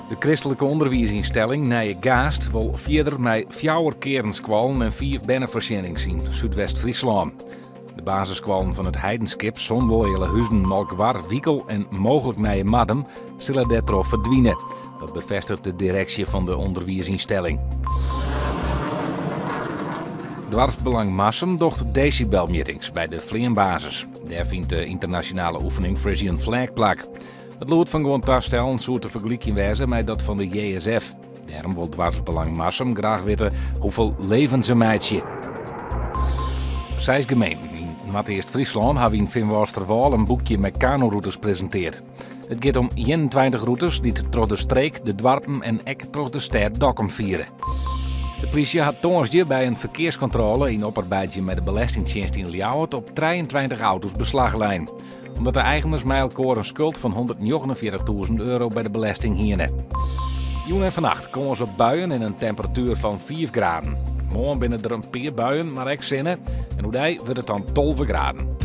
De kristlike ûnderwiisynstelling Nije Gaast wol fierder mei fjouwer kearnskoallen en fiif bernefoarsjennings yn Súdwest-Fryslân. De basisskoallen fan It Heidenskip, Sondel, Ealahuzen, Molkwar, Wikel en mooglik Nijemardum sille dêrtroch ferdwine. Dat befêstiget de direksje fan de ûnderwiisynstelling. Doarpsbelang Marsum docht desibelmjittings by de fleanbasis. Dêr fynt de ynternasjonale oefening Frisian Flag plak. It lûd fan guon tastellen soe te fergelykjen wêze mei dat fan de JSF. Dêrom wol Doarpsbelang Marsum graach witte hoefolle leven se meitsje. Seis gemeenten yn Noardeast-Fryslân hawwe yn Feanwâldsterwâl in boekje mei kanorûtes presinteard. It giet om 21 rûtes dy't troch de streek, de doarpen en ek troch de stêd Dokkum fiere. De plysje hat tongersdei by in ferkearskontrôle yn oparbeidzjen mei de Belestingtsjinst yn Ljouwert op 23 auto's beslach lein. Omdat de eigeners mei elkoar in skuld fan 149.000 euro by de belesting hiene. Jûn en fannacht kâns op buien en in temperatuer fan 5 graden. Moarn binne der in pear buien, mar ek sinne. En oerdei wurdt it dan 12 graden.